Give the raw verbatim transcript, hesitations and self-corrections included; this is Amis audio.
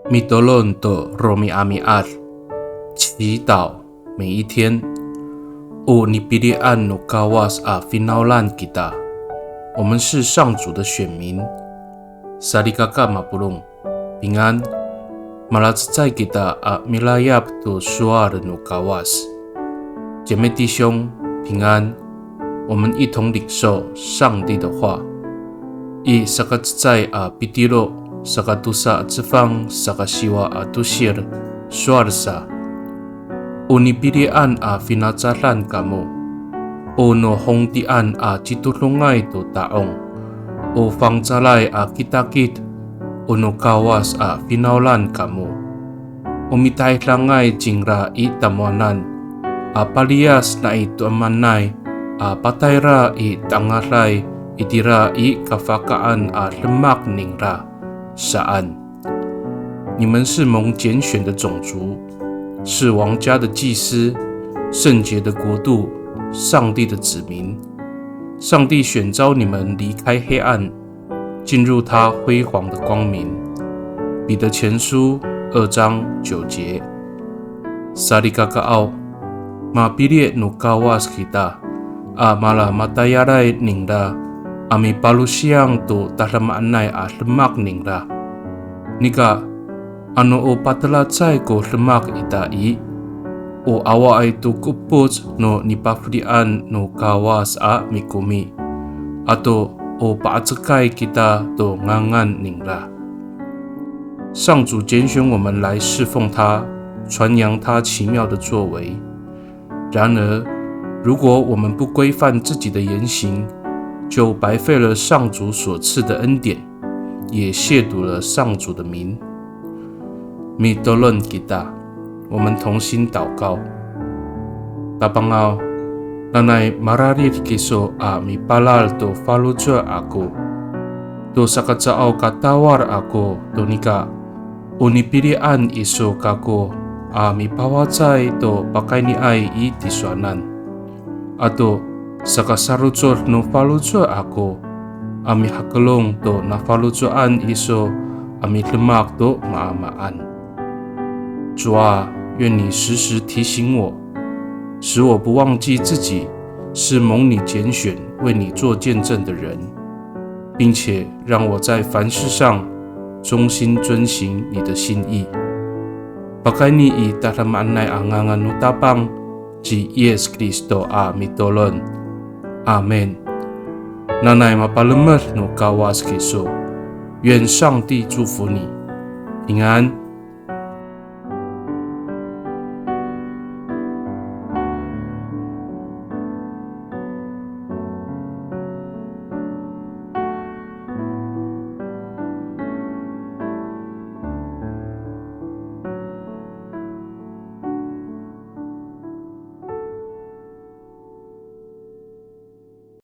Mitolon to romi'ami'ad, 祈祷每一天。O nipilian no Kawas a finawlan kita, 我们是上主的选民。Salikaka mapolong, 平安。Malacecay kita a milayap to sowal no Kawas. 姐妹弟兄，平安。我们一同领受上帝的话。I sakacecay a Pitiro, sakatosa a cefang, sakasiwa a tosil, sowal sa. O nipilian a finacadan kamo, o no hongtian a citodongay to ta'ong, o fangcalay a kitakit, o no Kawas a finawlan kamo. O mitahidangay cingra i tamowanan, a paliyas nai to'emanay, a patayra i tangaday itira i kafahkaan a demak ningra, saan. 你们是蒙拣选的种族，是王家的祭司，圣洁的国度，上帝的子民。上帝选召你们离开黑暗，进入他辉煌的光明。彼得前书二章九节。Salikakaaw, mapili' no Kawas kita, a malamatayalay ningra a mipalosiyang to tadamaanay a demak ningra. Nika, ano o patelacay ko demak ita i, o awaay to ko epoc no nipafelian no Kawas a mikomi, ato o pa'acekay kita to ngangan ningra. 上主拣选我们来侍奉他，传扬他奇妙的作为。然而，如果我们不规范自己的言行，就白费了上主所赐的恩典，也亵渎了上主的名。Mitolon kita, 我们同心祷告。Tapangaw, nanay mararid kiso a mipalal to faloco' ako, to sakacaaw ka tawal ako to nika, o nipilian iso kako a mipawacay to pakayniay i tisowanan. Ato sakasarocod no faloco' ako a mihakelong to nafaloco'an iso a midemak to maamaan. 主啊，愿你时时提醒我，使我不忘记自己是蒙你拣选、为你做见证的人，并且让我在凡事上忠心遵行你的心意。Pakayni i tadamaanay a ngangan no Tapang ci Yis Kristo a mitolon. Amin. Nanay mapalemed no Kawas kiso. 愿上帝祝福你，平安。